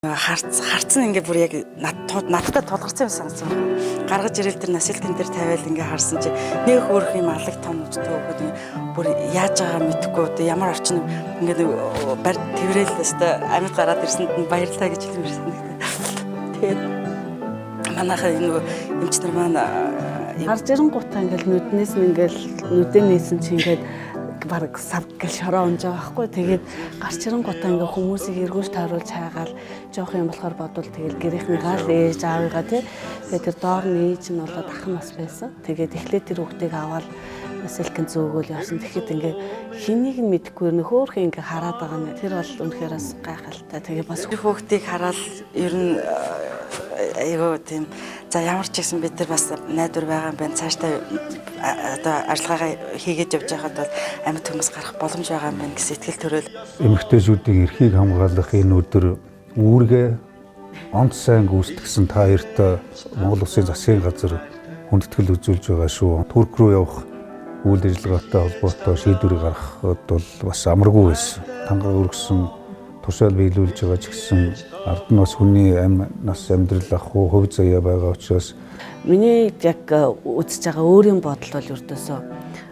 Харц харцсан ингээ бүр яг надтай тулгарсан юм санагдсан байна. Гаргаж ирэл тэр насилтын дээр тавиал ингээ харсан чи нэг хөөрх юм алаг том үжтэй хөхөд ингээ бүр яаж байгаа мэдэхгүй одоо ямар орчин ингээ нэг барь тэрэл өстой амьд гараад ирсэнд нь баярлалаа гэж хэлмээр санагдав. Тэгээд манайхаа энэ нөгөө эмч нар маань Гарч ирэнгуутаа ингээл нүднээс нь ингээл нүдэн нээсэн чи ингээд баг сав гэл шороо унж байгаа байхгүй. Тэгээд гарч ирэнгуутаа ингээ хүмүүсийг эргүүлж тааруулж хайгаал жоох юм болохоор бодвол тэгэл гэрийнхнийгаа л ээж аавыгаа тий. Тэгээд тэр доор нь ээж нь болоод ах нь бас байсан. Тэгээд эхлээд тэр хүүхдийг аваад насилкэн зөөгөөл явсан. Тэгэхэд ингээ хэнийг нь мэдэхгүй нөх хөөхөн ингээ хараад байгаа нэ. Тэр бол үнэхээр бас гайхалтай. Тэгээ бас тэр хүүхдийг хараад ер нь айгүй тийм за ямар ч гэсэн бид нар бас найдвар байгаа юм байна. Цаашдаа одоо ажиллагаагаа хийгээд явж байхад бол амьд хүмүүс гарах боломж байгаа юм байна гэсэн итгэл төрөөл. Эмэгтэйчүүдийн эрхийг хамгаалах энэ өдөр үүргээ онц сайн гүйцэтгсэн та хоёрт Монгол Улсын засгийн газар хүндэтгэл үзүүлж байгаа шүү. Турк руу явах үйл ажиллагаатай холбоотой шийдвэр гаргахад бол бас амаргүй байсан. Тангаа өргөсөн тушаал биелүүлж байгаа ч гэсэн ард нь бас хүний амь нас амьдрал ах уу хувь заяа байгаа учраас миний яг үзэж байгаа өөрийн бодол бол ердөөсөө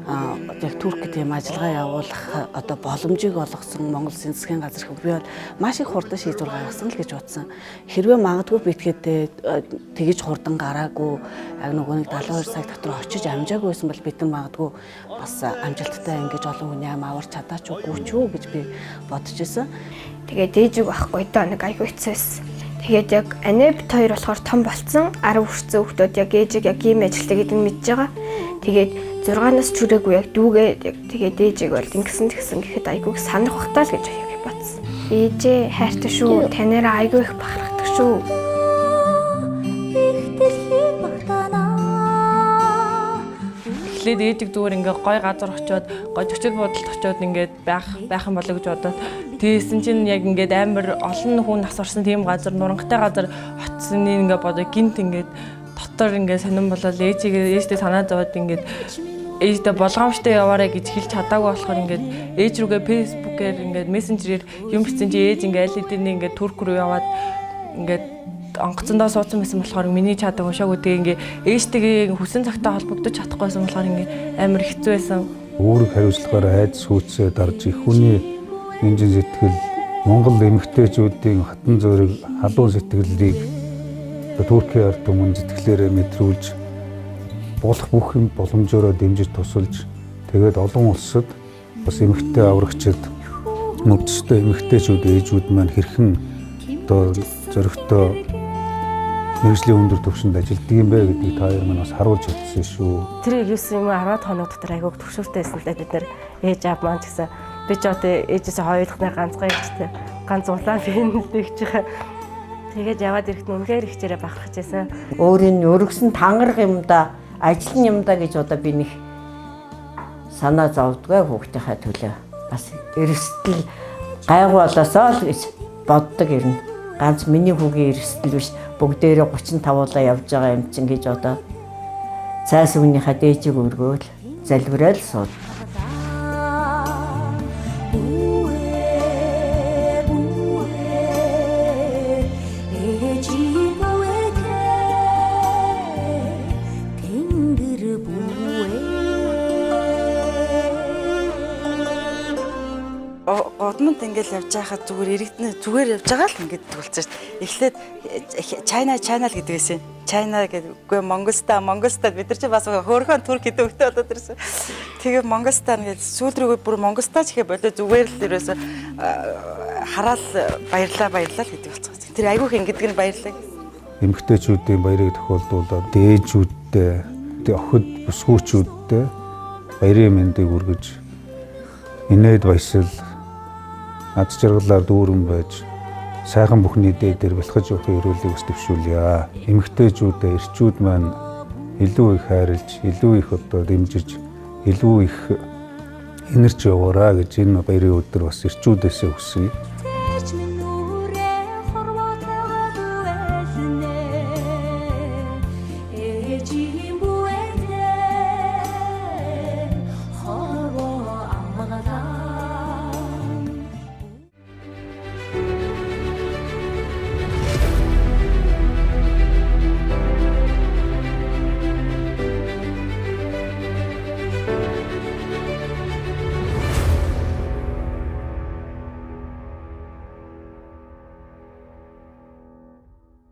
яг Туркид тийм ажиллагаа явуулах одоо боломжийг олгосон Монгол Улсын засгийн газар их би бол маш их хурдан шийдвэр гаргасан л гэж бодсон. Хэрвээ магадгүй битгээд тэгэж хурдан гараагүй яг нөгөө нэг 72 цаг дотор очиж амжаагүй байсан бол бид нар магадгүй бас амжилттай ингэж олон хүний ам аварч чадаач үгүй ч үү гэж би бодож исэн. Тэгээд ээжиг байхгүй доо нэг айгүй хэцүү байсан. Тэгээд яг Анебт хоёр болохоор том болцсон 10 хүрсэн хүүхдүүд яг ээжиг яг ийм ажилтаа гэдэг нь мэдж байгаа. Тэгээд 6-наас чүрээгүй яг дүүгээ яг тэгээд ээжиг бол ингэсэн тэгсэн гэхэд айгүй их санах бахтаа л гэж аяг бодсон. Ээжээ хайртай шүү. Танаараа айгүй их бахархдаг шүү. Их дэлхийг багтаана. Эхлээд ээжиг зүгээр ингээ гой газар очиод гой төчөл буудалд очиод ингээд байх байх юм болоо гэж бодоод тэгсэн чинь яг ингээд амар олон хүн нас орсон тийм газар нурангатай газар очсоны ингээ бодоо гинт ингээд дотор ингээд сонирн болоод ээжигээ ээжтэй санаа зовоод ингээд ээжтэй болгоомжтой яваарай гэж хэлж чадаагүй болохоор ингээд ээж рүүгээ фэйсбүүкээр ингээд мессенжерээр юм бичсэн чи ээж ингээд аль хэдийн ингээд Турк руу яваад ингээд онгоцондоо суудсан байсан болохоор миний чадаг уншаагүй тэгээ ингээ ээжтэйгээ хүсэн цагтаа холбогдож чадахгүйсэн болохоор ингээ амар хэцүү байсан. Үүрэг хариуцлагаар айдас хүйцээ дарж их хүний нэмжин сэтгэл Монгол эмэгтэйчүүдийн хатан зөөрийг халуун сэтгэлийг Туркийн ард түмэн сэтгэлээрээ мэдрүүлж болох бүх юм боломжоор дэмжиж тусалж тэгээд олон улсад бас эмэгтэй аврагчид мөрдөстэй эмэгтэйчүүд ээжүүд маань хэрхэн одоо зоригтой мэргэжлийн өндөр түвшинд ажилтдаг юм бэ гэдгийг та хоёр маань бас харуулж чадсан шүү. Тэр 9 юм уу 10 хоног дотор айгүйг төгшөөртэй байсан л да бид нэр ээж аав маань ч гэсэн би ч одоо ээжээсээ хоёр дахь нар ганцхан ээжтэй ганц улаан фэнэлдэгч. Тэгээд яваад ирэхэд нь үнэхээр ихчээрээ бахархаж байсан. Өөрийн өргөсөн тангараг юм да, ажил нь юм да гэж одоо би нэг санаа зовдгоо хүүхдийнхээ төлөө. Бас эрсдэл гайгүй болоосоо л гэж боддог юм. Ганц миний хүүгийн эрсдэл биш бүгдээрээ 35-уулаа явж байгаа юм чинь гэж одоо цаас үүнийхээ дээжийг өргөөл залбираал сууд. Бүэ бүэ ээжи бүэ тэнгэр бүэ. Гудамд ингээл явж байхад зүгээр иргэднэ зүгээр явж байгаа л ингээд түлцсэн шүү дээ. Эхлээд China China л гэдэг байсан. China гэдэггүй Монголстан Монголстан бид нар чи бас хөөрхөн турк гэдэг өгтөө болоод ирсэн. Тэгээ Монголстан гэж сүүл рүүгээ бүр Монголстан ч гэхэ болоо зүгээр л ерөөсө хараал баярлаа баярлаа л гэдэг болцсон. Тэр айгүйх ингэдэг нь баярлаа. Эмэгтэйчүүдийн баярыг тохиолдуулаад дээжүүдтэй охид бүсгүүчүүдтэй баярын мэндийг өргөж инээд баясал аз жаргалаар дүүрэн байж сайхан бүхний дээд дээр бэлхэж явах ерөөлийг бас дэвшүүлье. Эмэгтэйчүүдээ эрчүүд маань илүү их хайрлж, илүү их одоо дэмжиж, илүү их инэрч яваараа гэж энэ баярын өдөр бас эрчүүдээсээ хүсье.